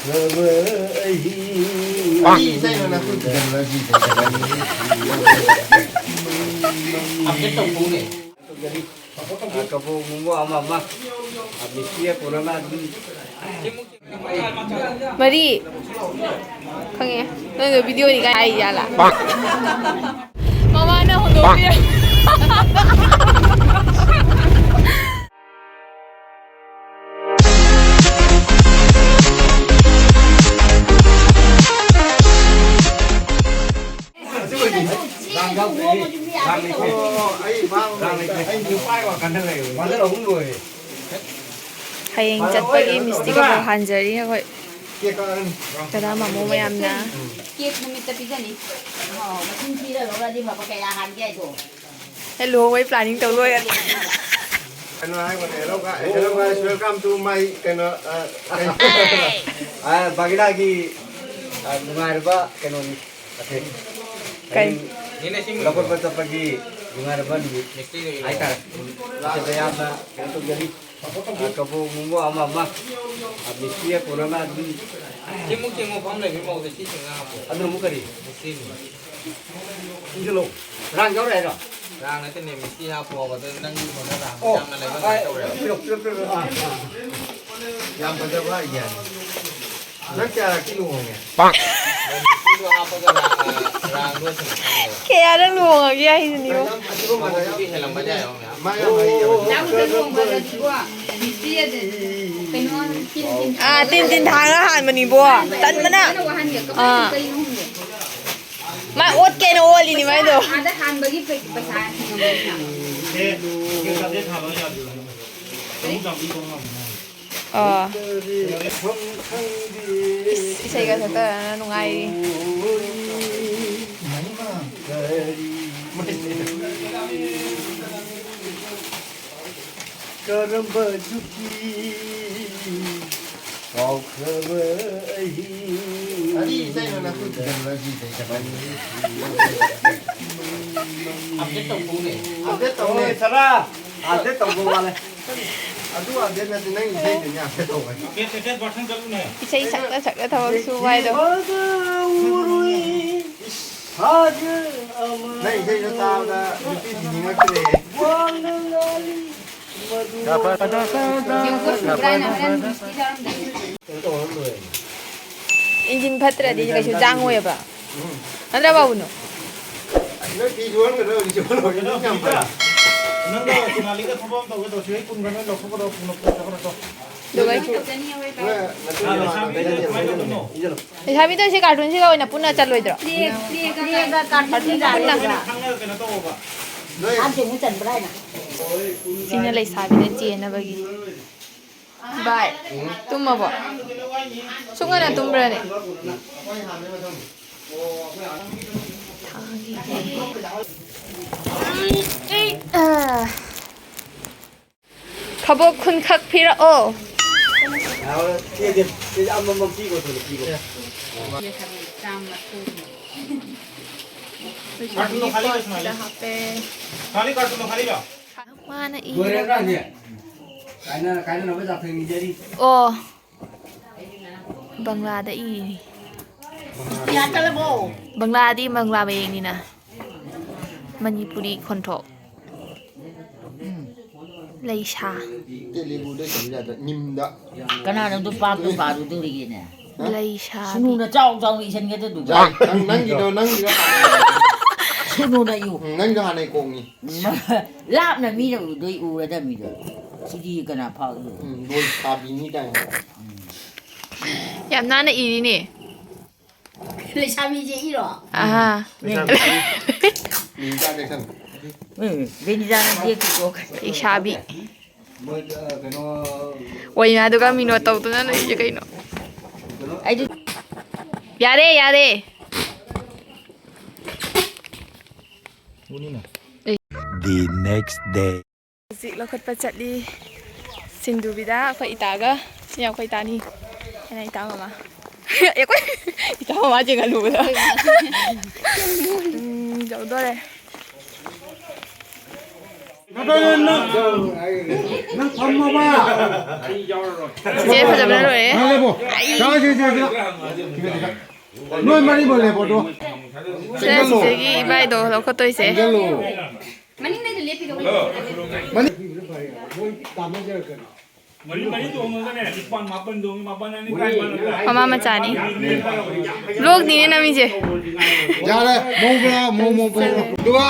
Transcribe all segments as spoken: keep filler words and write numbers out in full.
ꯀꯔꯤ ꯏꯁꯩꯅꯣ ꯅꯪ ꯀꯨꯏ ꯀꯨꯏꯗꯅ ꯅꯪ ꯁꯤ ꯏꯁꯩ ꯁꯛꯂꯛꯏꯁꯦ? ꯑꯞꯗꯦꯠ ꯇꯧꯊꯣꯛꯎꯅꯦ꯫ ꯀꯕꯣꯛ ꯅꯨꯡꯕꯣꯛ ꯑꯃ ꯑꯃ꯫ ꯃꯤꯁꯤꯒ ꯀꯣꯔꯣꯅꯥ ꯑꯗꯨꯝ꯫ ꯃꯔꯤ꯫ ꯈꯪꯉꯦ꯫ ꯅꯪꯗꯣ ꯚꯤꯗꯤꯑꯣꯅꯤ ꯀꯥꯏ ꯍꯥꯏ ꯌꯥꯂꯥ? ꯃꯃꯥꯅ ꯍꯨꯟꯗꯣꯛꯄꯤꯔꯦ꯫ ꯍꯌꯦꯡ ꯆꯠꯄꯒꯤ ꯃꯤꯁꯇꯤꯒ ꯍꯥꯟꯖꯔꯤ ꯑꯩꯈꯣꯏ꯫ ꯗꯗꯥ ꯃꯃꯣ ꯃꯌꯥꯝꯅ꯫ ꯀꯦꯛ ꯅꯨꯃꯤꯠꯇ ꯄꯤꯖꯅꯤ꯫ ꯑꯣ, ꯃꯁꯤꯡ ꯊꯤꯔ ꯂꯧꯔꯗꯤ ꯐꯕ, ꯀꯌꯥ ꯍꯥꯟꯒꯦ ꯍꯥꯏꯗꯣ꯫ ꯑꯦ, ꯂꯨꯍꯣꯡꯕꯩ planning ꯇꯧ ꯂꯣꯏꯔꯦ꯫ ꯀꯩꯅꯣ ꯍꯥꯏꯕꯅꯦ, hello guys, hello guys, welcome to my ꯀꯩꯅꯣ, ꯑ, ꯑ, ꯕꯥꯒꯤꯅꯥꯒꯤ, ꯑ, ꯅꯨꯡꯉꯥꯏꯔꯕ ꯀꯩꯅꯣꯅꯤ꯫ ꯑꯇꯩ ꯀꯩ? ꯍꯌꯦꯡ ꯂꯧꯈꯠꯄ ꯆꯠꯄꯒꯤ ꯅꯨꯡꯉꯥꯏꯔꯕ ꯅꯨꯃꯤꯠ ꯍꯥꯏꯇꯥꯔꯦ꯫ ꯑꯗꯨꯗ ꯌꯥꯝꯅ ꯀꯩꯅꯣ ꯇꯧꯖꯔꯤ꯫ ꯑ, ꯀꯕꯣꯛ ꯅꯨꯡꯕꯣꯛ ꯑꯃ ꯑꯃ꯫ ꯑ, ꯃꯤꯁꯇꯤꯒ ꯀꯣꯔꯣꯅꯥ ꯑꯗꯨꯝ꯫ ꯁꯤꯃꯨꯛ ꯆꯦꯡꯉꯣ ꯐꯝ ꯂꯩꯕꯤ ꯃꯧꯗ ꯁꯤ ꯆꯦꯡꯉꯥ ꯍꯥꯞꯄꯣ꯫ ꯑꯗꯨꯅ ꯑꯃꯨꯛ ꯀꯔꯤ? ꯃꯤꯁꯇꯤꯅꯤ꯫ ꯏꯟꯁꯤꯜꯂꯣ꯫ ꯔꯥꯡ ꯌꯥꯎꯔꯛꯑꯦ ꯍꯥꯏꯔꯣ? ꯔꯥꯡ ꯅꯠꯇꯦꯅꯦ, ꯃꯤꯁꯇꯤ ꯍꯥꯞꯄꯣ꯫ ꯑꯗꯨ ꯅꯪꯒꯤ ꯐꯣꯟꯗ ꯔꯥꯡ ꯑꯣ, ꯆꯥꯡꯅ ꯂꯩꯕ ꯑ, ꯀꯃꯥꯏꯅ ꯇꯧꯔꯦ? ꯄꯤꯔꯛꯑꯣ, ꯄꯤꯔꯛꯑꯣ, ꯄꯤꯔꯛꯑꯣ꯫ ꯑꯥ, ꯑꯥ꯫ ꯌꯥꯝ ꯐꯖꯕ idea ꯅꯤ꯫ ꯅꯪ ꯀꯌꯥꯔꯛꯇꯤ ꯂꯨꯍꯣꯡꯉꯦ? ꯃꯤꯁꯇꯤꯗꯣ ꯍꯥꯞꯄꯒ ꯔꯥꯡ, ꯔꯥꯡꯗꯣ ꯁꯨꯝ ꯈꯪꯉꯦꯕ꯫ ꯀꯌꯥꯔꯛ ꯂꯨꯍꯣꯡꯉꯒꯦ ꯍꯥꯏꯁꯤꯅꯤꯌꯣ? ꯅꯪ ꯑꯗꯨꯒꯨꯝꯕ ꯅꯨꯄꯤ ꯍꯦꯜꯂꯝꯕꯅꯦ ꯍꯥꯏꯕ ꯃꯌꯥꯝ꯫ ꯃꯥ ꯌꯥꯝ ꯍꯩꯌꯦꯕ꯫ ꯅꯪ ꯂꯨꯍꯣꯡꯕꯗꯗꯤꯀꯣ, ꯃꯤꯁꯇꯤ ꯑꯗꯨ ꯀꯩꯅꯣ, ꯇꯤꯟ ꯇꯤꯟ ꯑꯥ, ꯇꯤꯟ ꯇꯤꯟ ꯊꯥꯡꯉ ꯍꯥꯟꯕꯅꯤꯕꯣ꯫ ꯇꯟꯕꯅ꯫ ꯀꯩꯅꯣ ꯋꯥꯍꯟꯒꯦ? ꯀꯃꯥꯏꯅ ꯑꯥ꯫ ꯀꯩꯅꯣ ꯈꯪꯗꯦ꯫ ꯃꯥ ꯑꯣꯠ ꯀꯩꯅꯣ ꯑꯣꯜꯂꯤꯅꯤ ꯃꯥꯏꯗꯣ꯫ ꯑꯥꯗ ꯍꯥꯟꯕꯒꯤ ꯄꯩ-, ꯄꯩꯁꯥ ꯊꯤꯡꯉꯝꯃꯅꯤꯅ꯫ ꯑꯦ, ꯀꯔꯤ? ꯑꯥ꯫ ꯏꯁ, ꯏꯁꯩꯒ ꯁꯛꯇꯅ ꯅꯨꯡꯉꯥꯏꯔꯤ꯫ ꯀꯔꯝꯕ ꯌꯨꯒꯤ ꯀꯥꯎꯈ꯭ꯔꯕ ꯑꯍꯤꯡ꯫ ꯀꯔꯤ ꯏꯁꯩꯅꯣ ꯅꯪ ꯀꯨꯏ ꯀꯨꯏꯗꯅ ꯅꯪ ꯁꯤ ꯏꯁꯩ ꯁꯛꯂꯛꯏꯁꯦ? ꯑꯞꯗꯦꯠ ꯇꯧꯊꯣꯛꯎꯅꯦ꯫ ꯑꯞꯗꯦꯠ ꯇꯧꯅꯦ꯫ ꯍꯣꯏ, ꯁꯔꯥ꯫ ꯑꯞꯗꯦꯠ ꯇꯧꯕ ꯋꯥꯠꯂꯦ꯫ ꯑꯗꯨ ꯑꯞꯗꯦꯠ ꯅꯠꯇꯦ, ꯅꯪ ꯏꯁꯩꯗꯨꯅꯦ ꯑꯞꯗꯦꯠ ꯇꯧꯕ ꯍꯥꯏꯗꯣ꯫ ꯏꯁꯩ ꯁꯛꯅ ꯁꯛꯅ ꯊꯕꯛ ꯁꯨꯕ ꯍꯥꯏꯗꯣ꯫ ꯐꯥꯖ ꯑꯃ ꯅꯪ ꯏꯁꯩꯗꯣ ꯇꯥꯕꯗ ꯅꯨꯄꯤ ꯊꯤꯅꯤꯡꯉꯛꯇ꯭ꯔꯦ꯫ ꯋꯥꯡꯅ ꯉꯥꯜꯂꯤ ꯃꯗꯨ ꯌꯦꯡꯉꯨꯀꯣ, ꯁꯨꯕ꯭ꯔꯥ ꯍꯥꯏꯅ ꯍꯣꯔꯦꯟ ꯃꯤꯁꯇꯤ ꯆꯥꯔꯝꯗꯣꯏꯅꯤ꯫ ꯀꯩꯅꯣ ꯇꯧꯔ ꯂꯣꯏꯔꯦ꯫ ꯏꯟꯖꯤꯟ ꯐꯠꯇ꯭ꯔꯗꯤ ꯀꯩꯁꯨ ꯆꯥꯡꯉꯣꯏꯕ꯫ ꯎꯝ꯫ ꯅꯠꯇ꯭ꯔ, ꯕꯥꯕꯨꯅꯣ? ꯅꯣꯏ ꯐꯤ ꯁꯨꯍꯟꯒꯗ꯭ꯔꯣ ꯍꯧꯖꯤꯛ? ꯁꯨꯍꯜꯂꯣꯏ, ꯅꯪ ꯌꯥꯝ ꯐꯔꯦ꯫ ꯅꯪꯒ ꯁꯣꯅꯥꯂꯤꯒ ꯊꯕꯛ ꯑꯃ ꯇꯧꯒꯦ ꯇꯧꯁꯤ, ꯑꯩ ꯀꯨꯟꯒ ꯅꯣꯏ ꯂꯧꯊꯣꯛꯀꯗꯧ, ꯄꯨꯟꯅ ꯄꯨꯟꯅ ꯆꯠꯈ꯭ꯔꯣ꯫ ꯑꯗꯨꯒ ꯅꯣꯏ ꯅꯆꯤꯟ ꯅꯅꯥꯎ ꯀꯃꯥꯏꯅ ꯇꯧꯗꯣꯏꯅꯣ? ꯏꯖꯜꯂꯣ꯫ ꯂꯩꯁꯥꯕꯤꯗꯣ ꯁꯤ ꯀꯥꯔꯇꯨꯟꯁꯤꯒ ꯑꯣꯏꯅ ꯄꯨꯟꯅ ꯆꯠꯂꯣꯏꯗ꯭ꯔꯣ? ꯀꯥꯔꯇꯨꯟ ꯄꯨꯟꯅ꯫ ꯅꯣꯏ ꯁꯤꯅ ꯂꯩꯁꯥꯕꯤꯗ ꯆꯦꯟꯅꯕꯒꯤ꯫ ꯚꯥꯏ, ꯇꯨꯝꯃꯕꯣ? ꯁꯨꯛ ꯉꯟꯅ ꯇꯨꯝꯕ꯭ꯔꯅꯦ? ꯊꯥꯒꯤꯒꯦ꯫ ꯑꯥ꯫ ꯈꯕꯣꯛ ꯈꯨꯟꯈꯛ ꯄꯤꯔꯛꯑꯣ꯫ ꯌꯥꯔꯣꯏ, ꯄꯤꯔꯗꯤ, ꯄꯤꯔꯗꯤ ꯑꯃꯃꯝ ꯄꯤꯈꯣ, ꯑꯗꯨꯅ ꯄꯤꯈꯣ꯫ ꯀꯥꯔꯇꯨꯟꯗꯣ ꯈꯥꯂꯤ ꯂꯣꯏꯁꯤꯜꯂꯣ꯫ ꯁꯤꯗ ꯍꯥꯞꯄꯦ꯫ ꯈꯥꯂꯤ, ꯀꯥꯔꯇꯨꯟꯗꯣ ꯈꯥꯂꯤꯔꯣ? ꯃꯥꯅ ꯂꯣꯏꯔꯦ ꯏꯔꯒ꯫ ꯀꯥꯏꯅ-, ꯀꯥꯏꯅꯅꯕ ꯖꯥꯇ꯭ꯔꯥ ꯏꯅꯖꯔꯤ꯫ ꯑꯣ꯫ ꯕꯪꯂꯥꯗ ꯏꯔꯤꯅꯤ꯫ ꯌꯥ ꯆꯠꯂꯕꯣ? ꯕꯪꯂꯥꯗꯤ ꯕꯪꯂꯥ ꯃꯌꯦꯛꯅꯤꯅ꯫ ꯃꯅꯤꯄꯨꯔꯤ ꯈꯣꯟꯊꯣꯛ꯫ ꯂꯩꯁꯥ꯫ ꯇꯦꯂꯦꯒꯨꯗ ꯏꯁꯟꯕ ꯌꯥꯗ꯭ꯔꯥ? ꯅꯤꯝꯗ꯫ ꯀꯅꯥꯅꯣ ꯑꯗꯨ ꯄꯥꯞꯇꯣ ꯄꯥꯔꯨꯗꯧꯔꯤꯒꯦꯅꯦ? ꯂꯩꯁꯥꯕꯤ꯫ ꯁꯨꯅꯨꯅ ꯆꯥꯎ ꯆꯥꯎꯅ ꯏꯁꯟꯒꯗ꯭ꯔꯗꯨꯕꯨ꯫ ꯅꯪ-, ꯅꯪꯒꯤꯗꯣ, ꯅꯪꯒꯤꯗꯣ ꯍꯥꯟꯅ ꯏꯌꯨ꯫ ꯁꯨꯅꯨꯅ ꯏꯌꯨ꯫ ꯎꯝ, ꯅꯪꯒꯤꯗꯣ ꯍꯥꯟꯅ ꯏꯀꯣꯛꯅꯤ꯫ ꯂꯥꯞꯅ ꯃꯤꯅ ꯎꯗꯣꯏ ꯎꯔꯗꯕꯅꯤꯗꯣ꯫ ꯁꯤꯗꯤ ꯀꯅꯥ ꯐꯥꯎ ꯏꯌꯨ? ꯎꯝ, ꯂꯣꯏ ꯁꯥꯕꯤꯅꯤ ꯀꯥꯏꯅ꯫ ꯌꯥꯝ ꯅꯥꯟꯅ ꯏꯔꯤꯅꯦ꯫ ꯂꯩꯁꯥꯕꯤꯁꯦ ꯏꯔꯣ? ꯑꯍꯥ꯫ ꯂꯩꯁꯥꯕꯤ꯫ ꯃꯤꯡ ꯀꯥꯏ ꯂꯩꯁꯟ-꯫ ꯎꯝ, ꯕꯦꯅꯤꯖꯥꯅ ꯌꯦꯛꯈꯤꯀꯣ꯫ ꯂꯩꯁꯥꯕꯤ꯫ ꯃꯣꯏ, ꯑ, ꯀꯩꯅꯣ꯫ ꯑꯣꯏꯅ ꯑꯗꯨꯒ ꯃꯤꯅꯣ ꯇꯧꯗꯨꯅ ꯂꯩꯔꯤꯁꯦ ꯀꯩꯅꯣ? ꯑꯩꯗꯤ ꯌꯥꯔꯦ, ꯌꯥꯔꯦ꯫ ꯎꯅꯤꯅ꯫ The next day. ꯍꯧꯖꯤꯛ ꯂꯧꯈꯠꯄ ꯆꯠꯂꯤ꯫ ꯁꯤꯡꯗꯨꯕꯤꯗ ꯑꯩꯈꯣꯏ ꯏꯇꯥꯒ, ꯁꯤꯅ ꯑꯩꯈꯣꯏ ꯏꯇꯥꯅꯤ꯫ ꯑꯩꯅ ꯏꯇꯥ ꯃꯃꯥ꯫ ꯑꯦ, ꯑꯩꯈꯣꯏ ꯏꯇꯥ ꯃꯃꯥ ꯆꯤꯡꯍꯜꯂꯨꯕꯗ꯫ ꯎꯝ, ꯌꯧꯗꯣꯔꯦ꯫ ꯅꯪ, ꯅꯪ ꯐꯝꯃꯣꯕ꯫ ꯆꯤꯆꯦ ꯐꯖꯕꯅ ꯂꯣꯏꯔꯦ꯫ ꯅꯪ ꯂꯦꯞꯄꯣ꯫ ꯆꯥꯁꯤ, ꯆꯥꯁꯤ꯫ ꯅꯣꯏ ꯃꯔꯤꯃꯛ ꯂꯦꯞꯄꯣꯗꯣ꯫ ꯁꯤꯗ ꯆꯤꯆꯦꯒꯤ ꯏꯕꯥꯏꯗꯣ ꯂꯧꯈꯠꯇꯣꯏꯁꯦ꯫ ꯆꯪꯁꯤꯜꯂꯣ꯫ ꯃꯅꯤꯡꯗꯩꯗ ꯂꯦꯞꯄꯤꯗꯣ꯫ ꯃꯅꯤꯡ꯫ ꯃꯔꯤ ꯃꯔꯤ ꯇꯣꯡꯉꯒꯅꯦ, ꯅꯤꯄꯥꯟ ꯃꯥꯄꯟ ꯇꯣꯡꯉꯤ, ꯃꯥꯄꯟ ꯑꯅꯤ ꯀꯥꯏ ꯃꯥꯟꯅꯗ꯭ꯔꯥ? ꯃꯃꯥ ꯃꯆꯥꯅꯤ꯫ ꯕ꯭ꯂꯣꯒꯅꯤꯅꯦ ꯅꯝꯃꯤꯁꯦ꯫ ꯌꯥꯔꯦ, ꯃꯑꯣꯡ ꯄꯨꯔꯥ, ꯃꯑꯣꯡ, ꯃꯑꯣꯡ ꯄꯨꯔꯥ꯫ ꯑꯗꯨꯒ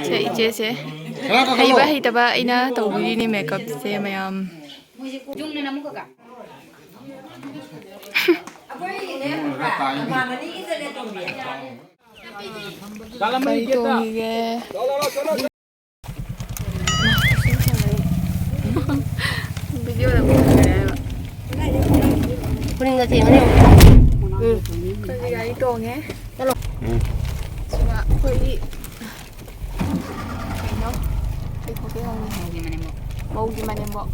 ꯁꯦ, ꯏꯆꯦꯁꯦ꯫ ꯈꯔ ꯀꯥꯈꯠꯂꯣ꯫ ꯍꯩꯕ ꯍꯩꯇꯕ ꯑꯩꯅ ꯇꯧꯕꯤꯔꯤꯅꯤ ꯃꯦꯀꯞꯁꯦ ꯃꯌꯥꯝ꯫ ꯌꯨꯝꯅ ꯅꯝꯃꯨ ꯀꯀꯥ꯫ ꯑꯩꯈꯣꯏꯒꯤꯅꯦ ꯈꯪꯕ꯭ꯔꯥ? ꯃꯃꯥꯟꯅꯕꯤꯒꯤ ꯆꯠꯂꯦ ꯇꯣꯝꯕꯤ꯫ ꯒꯥꯔꯤ ꯇꯣꯡꯉꯤꯒꯦ꯫ ꯚꯤꯗꯤꯑꯣꯗ ꯄꯨꯈꯠꯂꯦ ꯍꯥꯏꯕ꯫ ꯎꯔꯤꯡꯒ ꯊꯦꯡꯉꯅꯤ꯫ ꯎꯝ꯫ ꯑꯩꯈꯣꯏꯒꯤ ꯒꯥꯔꯤ ꯇꯣꯡꯉꯦ꯫ ꯆꯠꯂꯣ꯫ ꯎꯝ꯫ ꯁꯤꯗ ꯑꯩꯈꯣꯏꯒꯤ ꯀꯩꯅꯣ? ꯑꯩ ꯐꯣꯇꯣ ꯌꯥꯎꯅꯤ꯫ ꯃꯧꯒꯤ ꯃꯅꯦꯝꯕꯣꯛ꯫ ꯃꯧꯒꯤ ꯃꯅꯦꯝꯕꯣꯛ꯫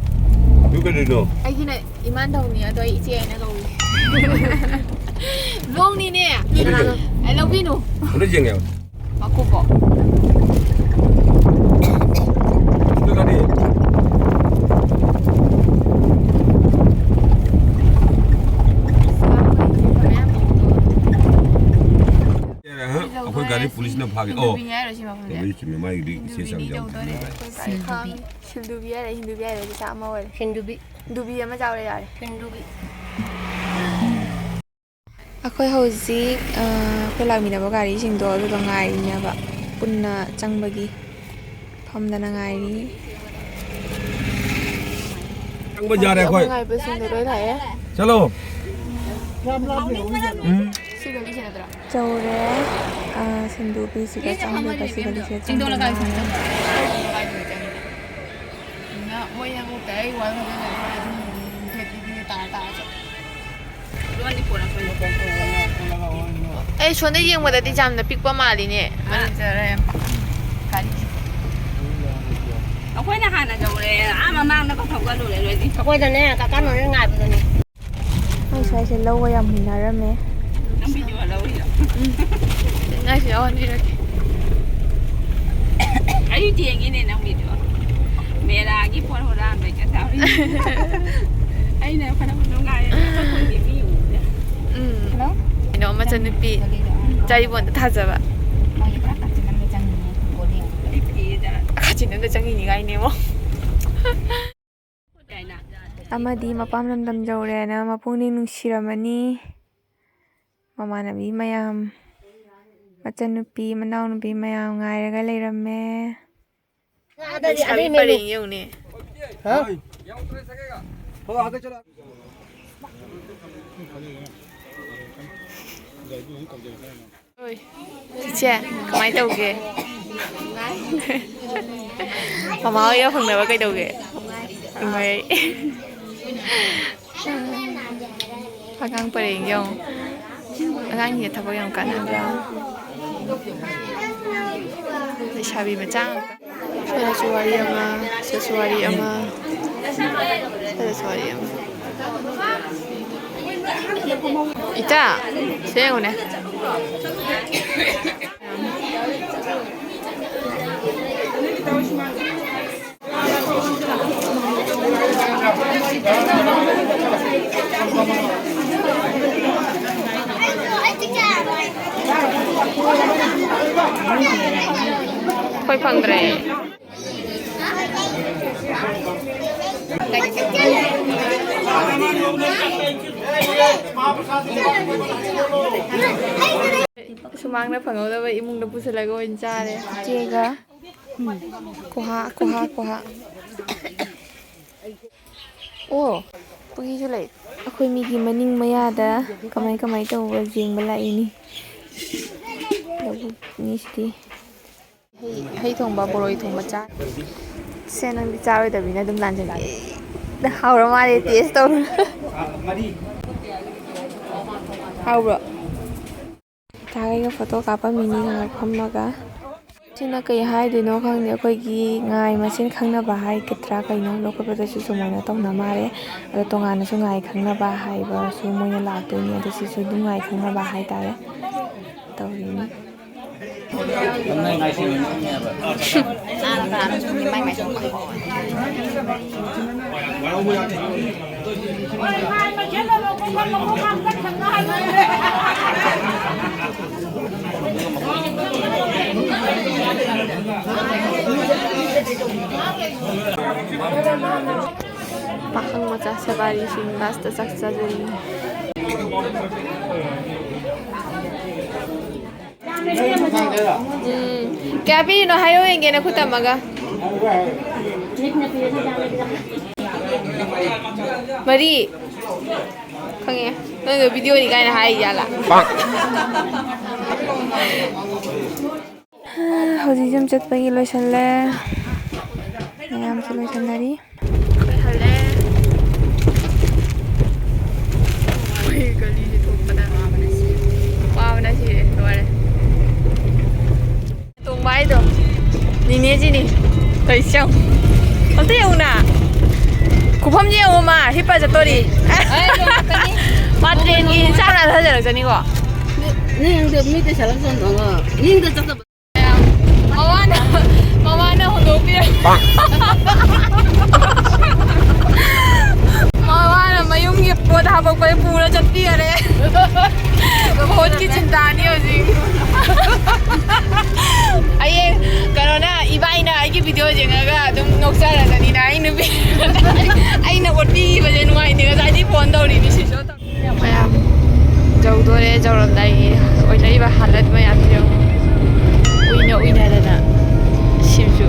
ꯑꯗꯨ ꯀꯩꯗꯧꯅꯣ? ꯑꯩꯒꯤꯅ ꯏꯃꯥꯟ ꯇꯧꯅꯤ, ꯑꯗꯣ ꯑꯩ ꯏꯆꯦ ꯍꯥꯏꯅ ꯀꯧꯏ꯫ ꯕ꯭ꯂꯣꯒꯅꯤꯅꯦ꯫ ꯀꯩꯗꯧꯅꯣ? ꯑꯦ, ꯂꯧꯕꯤꯅꯨ꯫ ꯑꯝꯇ ꯌꯦꯡꯒꯦ ꯍꯥꯏꯕ꯫ ꯃꯀꯨꯕꯣꯛ꯫ ꯑꯗꯨ ꯀꯔꯤ? ꯑꯩꯈꯣꯏ ꯒꯥꯔꯤ ꯄꯨꯂꯤꯁꯅ ꯐꯥꯒꯦ꯫ ꯑꯣ꯫ ꯍꯤꯟꯗꯨꯕꯤꯅꯤ ꯍꯥꯏꯔꯣ ꯁꯤ ꯃꯐꯝꯁꯦ? ꯆꯨꯝꯃꯤ, ꯆꯨꯝꯃꯤ, ꯃꯥꯒꯤꯗꯤ ꯏꯆꯦ ꯍꯤꯟꯗꯨꯕꯤꯅꯤ ꯆꯥꯡꯁꯦ ꯌꯥꯝ ꯇꯧꯗꯣꯔꯦ꯫ ꯆꯨꯝꯃꯦ ꯚꯥꯏ꯫ ꯑꯩꯈꯣꯏ ꯒꯥꯔꯤ ꯈꯥꯝꯃꯦ꯫ ꯍꯤꯟꯗꯨꯕꯤ ꯍꯥꯏꯔꯦ, ꯍꯤꯟꯗꯨꯕꯤ ꯍꯥꯏꯔꯦ, ꯄꯩꯁꯥ ꯑꯃ ꯑꯣꯏꯔꯦ꯫ ꯍꯤꯟꯗꯨꯕꯤ꯫ ꯍꯤꯟꯗꯨꯕꯤ ꯑꯃ ꯆꯥꯎꯔꯦ ꯌꯥꯔꯦ꯫ ꯍꯤꯟꯗꯨꯕꯤ꯫ ꯑꯩꯈꯣꯏ ꯍꯧꯖꯤꯛ, ꯑ, ꯑꯩꯈꯣꯏ ꯂꯥꯛꯃꯤꯟꯅꯕ ꯒꯥꯔꯤꯁꯤꯡꯗꯣ ꯑꯗꯨꯗꯣ ꯉꯥꯏꯔꯤꯅꯦꯕ꯫ ꯄꯨꯟꯅ ꯆꯪꯕꯒꯤ ꯐꯝꯗꯅ ꯉꯥꯏꯔꯤ꯫ ꯆꯪꯕ ꯌꯥꯔꯦ ꯑꯩꯈꯣꯏ꯫ ꯑꯩꯈꯣꯏ ꯉꯥꯏꯕꯁꯤꯡꯗꯣ ꯂꯣꯏ ꯂꯥꯛꯑꯦ꯫ ꯆꯠꯂꯣ꯫ ꯎꯝ꯫ ꯁꯤ ꯒꯥꯔꯤꯁꯦ ꯅꯠꯇ꯭ꯔꯣ? ꯆꯧꯔꯦ꯫ ꯑ, ꯁꯤꯟꯗꯨꯕꯤꯁꯤꯒ ꯆꯪꯗꯣꯏꯕ, ꯁꯤ ꯒꯥꯔꯤꯁꯤꯒ ꯆꯪꯗꯣꯏꯕ꯫ ꯃꯣꯏꯅ ꯑꯃꯨꯛ ꯇꯥꯔꯛꯏ ꯋꯥ ꯉꯥꯡꯅꯅꯕ ꯑꯗꯨꯝ ꯇꯥꯔ ꯇꯥꯔ ꯆꯠꯂꯦ꯫ ꯑꯩ ꯁꯣꯝꯗ ꯌꯦꯡꯕꯗꯗꯤ ꯌꯥꯝꯅ ꯄꯤꯛꯄ ꯃꯥꯜꯂꯤꯅꯦ꯫ ꯑꯥ꯫ ꯃꯅꯤꯡꯗ ꯌꯥꯝ ꯒꯥꯔꯤ꯫ ꯑꯩꯈꯣꯏꯅ ꯍꯥꯟꯅ ꯌꯧꯔꯦ, ꯑꯥ ꯃꯃꯥꯡꯗ ꯊꯧꯒꯠꯂꯨꯔꯦ ꯅꯣꯏꯗꯤ꯫ ꯑꯩꯈꯣꯏꯗꯅꯦ, ꯀꯀꯥ ꯅꯣꯏꯅ ꯉꯥꯏꯕꯗꯅꯦ꯫ ꯃꯣꯏ ꯁ꯭ꯋꯥꯏꯁꯦ ꯂꯧꯒ ꯌꯥꯝ ꯃꯨꯟꯅꯔꯝꯃꯦ꯫ ꯅꯪ ꯚꯤꯗꯤꯑꯣ ꯂꯧꯔꯤꯔꯣ? ꯎꯝ꯫ ꯉꯥꯏꯁꯨ ꯌꯥꯎꯍꯟꯕꯤꯔꯛꯀꯦ꯫ ꯑꯩ ꯌꯦꯡꯉꯤꯅꯦ ꯅꯪꯒꯤꯗꯣ꯫ ꯃꯦꯔꯥꯒꯤ ꯄꯣꯠ ꯍꯨꯔꯥꯟꯕꯩ ꯆꯠ ꯇꯧꯔꯤ꯫ ꯑꯩꯅ ꯐꯅ ꯅꯨꯡꯉꯥꯏꯔꯦ꯫ ꯑꯩꯈꯣꯏ ꯈꯨꯟꯒꯤ ꯃꯤ ꯎꯕꯗ꯫ ꯎꯝ꯫ ꯍꯜꯂꯣ? ꯀꯩꯅꯣ, ꯃꯆꯟꯅꯨꯄꯤ ꯆꯥꯔꯤꯕꯣꯟꯗ ꯊꯥꯖꯕ꯫ ꯃꯥꯒꯤ ꯄꯨꯔꯥ ꯀꯥꯆꯤꯟ ꯑꯃꯗ ꯆꯪꯉꯤꯅꯦ, ꯕꯣꯜ ꯌꯦꯡꯕꯗ꯫ ꯑꯩ ꯐꯤꯗ꯫ ꯀꯥꯆꯤꯟ ꯑꯃꯗ ꯆꯪꯉꯤꯅꯤ ꯀꯥꯏꯅꯦ, ꯃꯣ꯫ ꯑꯃꯗꯤ ꯃꯄꯥꯝ ꯂꯝꯗꯝ ꯌꯧꯔꯦꯅ ꯃꯄꯨꯛꯅꯤꯡ ꯅꯨꯡꯁꯤꯔꯝꯃꯅꯤ꯫ ꯃꯃꯥꯟꯅꯕꯤ ꯃꯌꯥꯝ, ꯃꯆꯟꯅꯨꯄꯤ, ꯃꯅꯥꯎꯅꯨꯄꯤ ꯃꯌꯥꯝ ꯉꯥꯏꯔꯒ ꯂꯩꯔꯝꯃꯦ꯫ ꯂꯩꯁꯥꯕꯤ ꯄꯔꯦꯡ ꯌꯦꯡꯉꯨꯅꯦ꯫ ꯍꯥ? ꯍꯣꯏ꯫ ꯏꯆꯦ, ꯀꯃꯥꯏ ꯇꯧꯒꯦ? ꯃꯃꯥ ꯍꯣꯏꯒ ꯐꯪꯅꯕ ꯀꯩꯗꯧꯒꯦ? ꯅꯨꯡꯉꯥꯏ꯫ ꯑꯉꯥꯡ ꯄꯔꯦꯡ ꯌꯦꯡꯉꯣ꯫ ꯑꯉꯥꯡꯁꯤꯡꯁꯦ ꯊꯕꯛ ꯌꯥꯝ ꯀꯥꯟꯅꯕ꯭ꯔꯥ? ꯂꯩꯁꯥꯕꯤ ꯃꯆꯥ ꯉꯥꯛꯇ꯫ ꯁꯤꯗꯁꯨ ꯋꯥꯔꯤ ꯑꯃ, ꯁꯤꯗꯁꯨ ꯋꯥꯔꯤ ꯑꯃ, ꯁꯤꯗꯁꯨ ꯋꯥꯔꯤ ꯑꯃ꯫ ꯏꯇꯥ, ꯁꯤ ꯌꯦꯡꯉꯨꯅꯦ꯫ ꯑꯩꯈꯣꯏ ꯐꯪꯗ꯭ꯔꯦ꯫ ꯁꯨꯃꯥꯡꯗ ꯐꯪꯍꯧꯗꯕ ꯏꯃꯨꯡꯗ ꯄꯨꯁꯤꯜꯂꯒ ꯑꯣꯏꯅ ꯆꯥꯔꯦ꯫ ꯏꯆꯦꯒ꯫ ꯀꯣꯍꯥ, ꯀꯣꯍꯥ, ꯀꯣꯍꯥ꯫ ꯑꯣ, ꯄꯨꯈ꯭ꯔꯤꯁꯨ ꯂꯩ꯫ ꯑꯩꯈꯣꯏ ꯃꯤꯒꯤ ꯃꯅꯤꯡ ꯃꯌꯥꯗ ꯀꯃꯥꯏ ꯀꯃꯥꯏ ꯇꯧꯕ ꯌꯦꯡꯕ ꯂꯥꯛꯏꯅꯤ꯫ ꯂꯧꯕꯨꯛꯅꯤ ꯁꯤꯗꯤ꯫ ꯍꯩ, ꯍꯩ ꯊꯣꯡꯕ, ꯕꯣꯔꯣꯏ ꯊꯣꯡꯕ ꯆꯥ꯫ ꯁꯦ, ꯅꯪꯗꯤ ꯆꯥꯔꯣꯏꯗꯕꯅꯤꯅ ꯑꯗꯨꯝ ꯂꯥꯟꯖꯟꯒꯦ꯫ ꯍꯥꯎꯔ ꯃꯥꯜꯂꯦ, taste ꯇꯧꯔꯣ꯫ ꯍꯥꯎꯕ꯭ꯔꯣ? ꯏꯇꯥꯈꯩꯒ photo ꯀꯥꯞꯄꯝꯃꯤꯅꯤ ꯉꯥꯏꯍꯥꯛ ꯐꯝꯃꯒ꯫ ꯁꯤꯅ ꯀꯩ ꯍꯥꯏꯗꯣꯏꯅꯣ ꯈꯪꯗꯦ, ꯑꯩꯈꯣꯏꯒꯤ ꯉꯥꯏ ꯃꯁꯦꯟ ꯈꯪꯅꯕ ꯍꯥꯏꯒꯗ꯭ꯔꯥ ꯀꯩꯅꯣ, ꯂꯧꯈꯠꯄꯗꯁꯨ ꯁꯨꯃꯥꯏꯅ ꯇꯧꯅ ꯃꯥꯜꯂꯦ꯫ ꯑꯗꯣ ꯇꯣꯉꯥꯟꯅꯁꯨ ꯉꯥꯏ ꯈꯪꯅꯕ ꯍꯥꯏꯕꯁꯨ ꯃꯣꯏꯅ ꯂꯥꯛꯇꯣꯏꯅꯤ, ꯑꯗꯣ ꯁꯤꯁꯨ ꯑꯗꯨꯝ ꯉꯥꯏ ꯈꯪꯅꯕ ꯍꯥꯏꯇꯥꯔꯦ ꯇꯧꯔꯤꯅꯤ꯫ ꯄꯥꯈꯪ ꯃꯆꯥ ꯁꯦꯕꯥꯔꯤꯁꯤꯡ ꯂꯥꯁꯇ ꯆꯥꯛ ꯆꯥꯖꯔꯤ꯫ ꯎꯝ꯫ ꯀꯌꯥ ꯄꯤꯔꯤꯅꯣ ꯍꯥꯏꯌꯣ ꯌꯦꯡꯒꯦ, ꯅꯈꯨꯠ ꯇꯝꯃꯒ꯫ ꯃꯔꯤ꯫ ꯈꯪꯉꯦ꯫ ꯅꯪꯗꯣ ꯚꯤꯗꯤꯑꯣꯅꯤ ꯀꯥꯏꯅ ꯍꯥꯏꯔꯤ ꯖꯥꯠꯂꯥ? ꯍꯧꯖꯤꯛ ꯌꯨꯝ ꯆꯠꯄꯒꯤ ꯂꯣꯏꯁꯜꯂꯦ꯫ ꯃꯌꯥꯝꯁꯨ ꯂꯣꯏꯁꯟꯅꯔꯤ꯫ ꯑꯩꯈꯣꯏ ꯍꯜꯂꯦ꯫ ꯑꯩꯈꯣꯏ ꯒꯂꯤꯁꯦ ꯊꯣꯛꯄꯗ ꯋꯥꯕꯅ ꯁꯤꯔꯦ꯫ ꯂꯣꯏꯔꯦ꯫ ꯇꯣꯡꯕ ꯍꯥꯏꯗꯣ ꯅꯤꯅꯦꯖꯤꯅꯤ꯫ ꯇꯧꯔꯤꯁꯦ ꯌꯦꯡꯉꯨ꯫ ꯑꯝꯇ ꯌꯦꯡꯉꯨꯅ꯫ ꯈꯨꯐꯝꯁꯦ ꯌꯦꯡꯉꯨ ꯃꯥ꯫ ꯍꯤꯞꯄ ꯆꯠꯇꯣꯔꯤ꯫ ꯑꯩ ꯂꯣꯏꯔꯛꯀꯅꯤ꯫ ꯃꯥ ꯇ꯭ꯔꯦꯟꯒꯤ ꯆꯥꯛ ꯂꯥꯝꯊꯖꯔꯛꯆꯅꯤꯀꯣ꯫ ꯅꯪ ꯃꯤꯗ ꯁꯥꯂꯛ ꯆꯟꯗꯣ꯫ ꯌꯨꯝꯗ ꯆꯠꯇꯕ꯫ ꯃꯋꯥꯅ, ꯃꯋꯥꯅ ꯍꯨꯟꯗꯣꯛꯄꯤꯔꯝ-, ꯃꯋꯥꯅ ꯃꯌꯨꯝꯒꯤ ꯄꯣꯠ ꯍꯥꯄꯛꯄꯗ ꯄꯨꯔ ꯆꯠꯄꯤꯈꯔꯦ꯫ ꯄꯣꯠꯀꯤ ꯆꯤꯟꯇꯥꯅꯤ ꯍꯧꯖꯤꯛ꯫ ꯍꯌꯦꯡ ꯀꯩꯅꯣꯅ, ꯏꯕꯥꯏꯅ ꯑꯩꯒꯤ ꯚꯤꯗꯤꯑꯣ ꯌꯦꯡꯉꯒ ꯑꯗꯨꯝ ꯅꯣꯛꯆꯔꯖꯅꯤꯅ ꯑꯩ ꯅꯨꯄꯤ꯫ ꯑꯩꯅ ꯑꯣꯠꯄꯤꯈꯤꯕꯁꯦ ꯅꯨꯡꯉꯥꯏꯇꯦ꯫ ꯉꯁꯥꯏꯗꯤ ꯐꯣꯟ ꯇꯧꯔꯤꯅꯤ ꯁꯤꯁꯨ꯫ ꯃꯌꯥꯝ ꯌꯧꯗꯣꯔꯦ꯫ ꯌꯧꯔꯝꯗꯥꯏꯒꯤ ꯑꯣꯏꯅꯔꯤꯕ ꯍꯥꯂꯠ ꯃꯌꯥꯝꯁꯦ ꯌꯦꯡꯉꯨ꯫ ꯎꯏꯅ ꯎꯏꯅꯗꯅ ꯁꯤꯕꯁꯨ꯫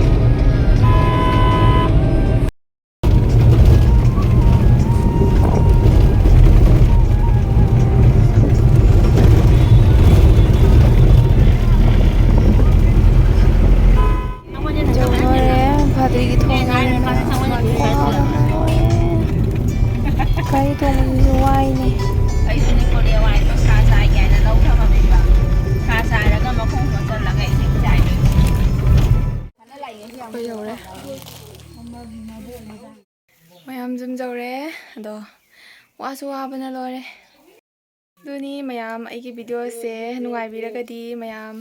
ꯌꯧꯗꯣꯔꯦ꯫ ꯐꯥꯗ꯭ꯔꯤꯒꯤ ꯊꯣꯡ ꯉꯥꯏꯔꯦ ꯃꯌꯥꯝ꯫ ꯋꯥꯕꯅ ꯂꯣꯏꯔꯦ꯫ ꯒꯥꯔꯤ ꯇꯣꯡꯕꯁꯤꯁꯨ ꯋꯥꯏꯅꯦ꯫ ꯑꯩꯁꯨꯅꯦ ꯀꯣꯂꯦ ꯋꯥꯏꯗꯣ ꯁꯥ ꯆꯥꯏꯒꯦ ꯍꯥꯏꯅ ꯂꯧ ꯊꯝꯃꯝꯃꯦꯕ꯫ ꯁꯥ ꯆꯥꯏꯔꯒ ꯃꯈꯣꯡ ꯂꯣꯠꯁꯤꯜꯂꯒ ꯏꯁꯤꯡ ꯆꯥꯏꯅꯦ꯫ ꯑꯩꯈꯣꯏ ꯌꯧꯔꯦ꯫ ꯃꯌꯥꯝ ꯌꯨꯝ ꯌꯧꯔꯦ꯫ ꯑꯗꯣ ꯋꯥꯁꯨ ꯋꯥꯕꯅ ꯂꯣꯏꯔꯦ꯫ ꯑꯗꯨꯅꯤ ꯃꯌꯥꯝ, ꯑꯩꯒꯤ videoꯁꯦ ꯅꯨꯡꯉꯥꯏꯕꯤꯔꯒꯗꯤ ꯃꯌꯥꯝ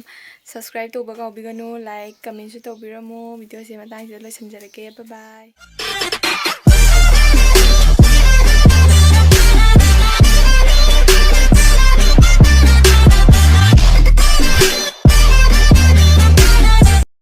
subscribe ꯇꯧꯕ ꯀꯥꯎꯕꯤꯒꯅꯨ, like commentꯁꯨ ꯇꯧꯕꯤꯔꯝꯃꯨ꯫ Videoꯁꯦ ꯃꯇꯥꯡꯁꯤꯗ ꯂꯣꯏꯁꯤꯟꯖꯔꯒꯦ꯫ Bye bye.